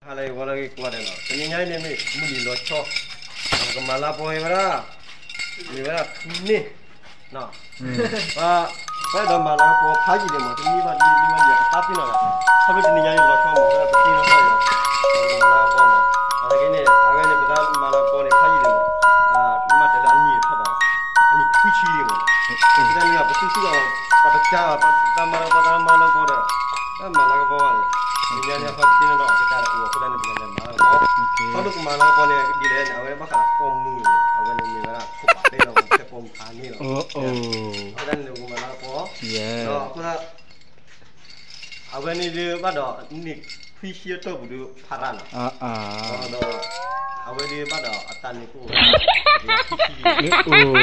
ဟါလၢအဂ့ၤ ဂီၤလၢအဂ့ၤကိးဂၤဒဲးနီၤ, တနံၤညါအံၤန့ၣ်မ့ၢ်မုၢ်နံၤလီၤဆီ, ပကမၤလၤကပီၤဝဲဒၣ်, မ့ၢ်ဝဲဒၣ်ထူန့ၢ်, ပ, ပအဲၣ်ဒိးမၤလၤကပီၤဖးယံာ်န့ၣ်မး, တနံၤဘၣ်တနံၤ နံၤဘၣ်နံၤ ပသးပ့ၤနီၣ်ဒၣ်, ခီဖျိတနံၤညါအံၤလီၤဆီမး, ပသ့ၣ်နီၣ်ထီၣ်အီၤ, ပကမၤလၤကပီၤမး, အဂ့ၢ်န့ၣ် အဝဲန့ၣ် ပသးမၤလၤကပီၤန့ၣ် ဖးယံာ်န့ၣ်မး, မ့ၢ်တဲလၢအနံၣ်ထီၣ်ဘၣ်, အနံၣ်ခွံဆံန့ၣ်မး, ပသ့ၣ်နီၣ်ပစုဆူၣ်အီၤ, ပတကးဘၣ်, ပသးမၤလၤကပီၤ သးမၤလၤကပီၤဒီး, မၤလၤကပီၤဘၣ်ဒီး, တနံၤညါန့ၣ်ခီပသ့ၣ်နီၣ်ထီၣ်အီၤ ပကလဲၤမၤလၤကပီၤ, ခီဖျိပမၤလၤကပီၤန့ၣ် ဒ်လဲၣ်န့ၣ် အဝဲဘၣ်ဃးလၢပိာ်မုၣ်န့ၣ် အဝဲန့ၣ်မ့ၢ်ဝဲဒၣ်ခိၣ်ပာ်သ့ၣ်နီၣ် ဖဲပိာ်မုၣ်ဖးန့ၣ်လီၤ, အဃိသတးန့ၣ် ပကမၤလၤကပီၤ, ဒီးအဃိသတး အဝဲန့ၣ်ဒုးဘၣ်ဒီး နံၣ်ခွံဆံအတီၢ်ပူၤဒုးဖးရၤလီၤ, ဒီး အဝဲဒုးဘၣ်ဒီးအတၢ်န့ၣ်ကအိၣ်ဝဲ, တကယၤ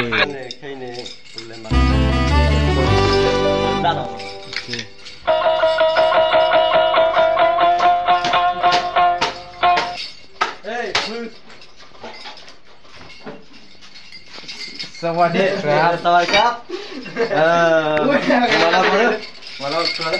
ခံဆံ, န့ၣ်ခဲအံၤန့ၣ် ပလဲၤမၤ, တၢ်လီၤ, စဝၤဒံၣ်, စဝၤဒံၣ်, မၤလၤကပီၤ, မၤလၤကပ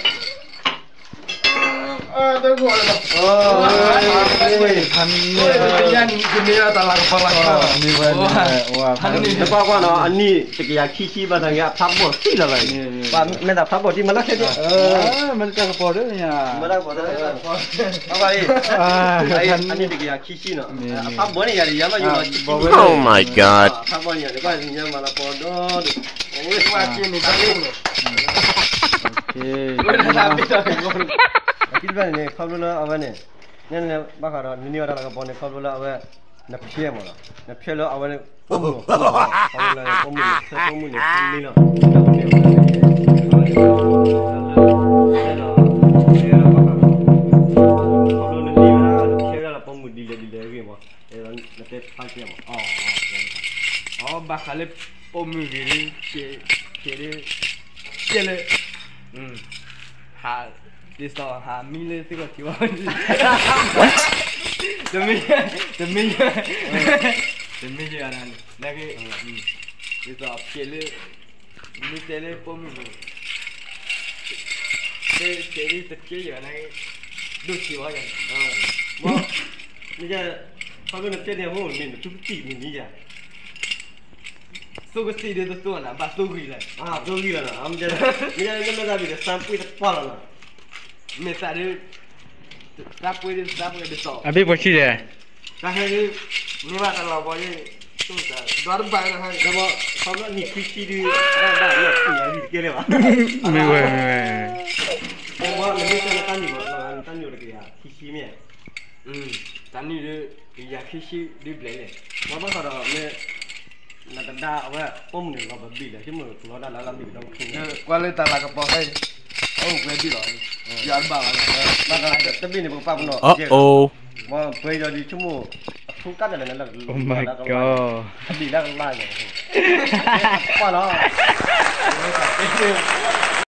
ီၤ, နကွၢ်ကွၢ်နီၤ အနံၣ်တကယၤခံဆံဘၣ်တဂ့ၤ အဖျါဘီၣ်သံလီၤလီၤ, မ့ၢ်တၢ်ဖျါဘီၣ်တံၢ်မၤလၢခဲဒံး, မ့ၢ်တၢ်ကပီၤဒ်, မ့ၢ်တၢ်ကပီၤဒ်, အနံၣ်တကယၤခံဆံနီၤ, အဖျါဘီၣ်န့ၢ်ယၤဒီး ယၤမ့ၢ်ယိၤလီၤ, Oh my God, အဖျါဘီၣ်န့ၢ်ယၤဒီး ကွၢ်ညါမၤလၤကပီၤဒီး, ခံတဘၣ်န့ၣ် ခီဖျိလၢအဝဲန့ၣ်, န့ၣ်ဘၣ်ဃးဒီး နန့ၢ်ဝဲဒၣ်လၤကပီၤန့ၣ် ခီဖျိလၢအဝဲ, နဖျဲမးလီၤ, နဖျဲလၢအဝဲန့ၣ် ပိာ်မုၣ်, ပိာ်မုၣ်န့ၣ် ဖဲပိာ်မုၣ်န့ၣ် ဖဲန့ၣ်လီၤ, ဖျဲဝဲဒၣ်လၢပိာ်မုၣ်ဒ်လဲၣ်ဒ်လဲၣ်အဂ့ၢ်မး, နတဲဖျါကဲမး, အဘၣ်ဃးလၢပိာ်မုၣ်ဂ့ၤဒ်, ဖျဲဒ်, ဖျဲလၢ ဟး, ဒ်သိးဟးမံလၢသ့ၣ်ခီၣ်ထံးဝဲ, တမ့ၢ်, တမ့ၢ်, တမ့ၢ်ယၤ, နက့, ဒ်သိးဖျဲလၢ, မ့ၢ်တဲလၢပိာ်မုၣ်န့ၣ်, ဖျဲဒ်တကဲယၤနက့, ဒိၣ်ထံးဝဲယၤ, မ့ၢ်, ခီဖျိနဖျဲန့ၣ်အဃိ မ့ၢ်နသူကသံၣ်မ့ၢ်နံၤယၤ သူကသံၣ်ဒ်သိးနၤ ဘၣ်သူဂံၢ်လၢ, သူဂံၢ်လၢ, မ့ၢ်လၢမ့ၢ်သးဘၣ်ဒီး သးပှ့ၤတပှၢ်လီၤနီၤ, မ့ၢ်သးဒ်, သးပှ့ၤဒ်သးပှ့ၤဒ်သိး, အဘ့ၣ်ပှၤဆံၣ်ဒီး, တၢ်ဟဲဒ်, မ့ၢ်ဘၣ်တၢ်လီၤဘီဒ်, ဒွးတဘၣ်လီၤ, ခီဖျိနံၣ်ခွံဆံဒုး, ဘၣ်လီၤတံၢ်ယၤဂံၢ်တကဲလၢၤဘၣ်, မ့ၢ်ဝဲ, မ့ၢ်ဝဲ, နမ့ၢ်တဲနတၢ်နံၣ်ဘၣ်, နတၢ်နံၣ်အိၣ်တကယၤခံဆံမ့ၢ်ဧါ တၢ်နံၣ်ဒ်, ယၤခံဆံဒ်ဘျဲၣ်လဲၣ်, ပှၤဘၣ်ဃးဒီးမ့ၢ်, နတဒါအဝဲ, ပိာ်မုၣ်န့ၣ်လီၤပဘံၣ်ဒီး ဆိကမိၣ်လီၤတၢ်လၢလီၤဘံၣ်ဒီး, ကွၢ်လၢတၢ်လၤကပီၤဖဲအံၤ, အိၣ်ကွဲဘံၣ်လီၤ, ယၤတဘၣ်ဘၣ်, တဘ့ၣ်န့ၣ် ပကပာ်ပနီၣ်, ပှၤပှဲၤဒီးဒ်ဆိကမိၣ်, အထူကါဒၣ်လဲာ်လၢ, အဘံၣ်လၢကလါန့ၣ်, ပှၢ်လီၤ,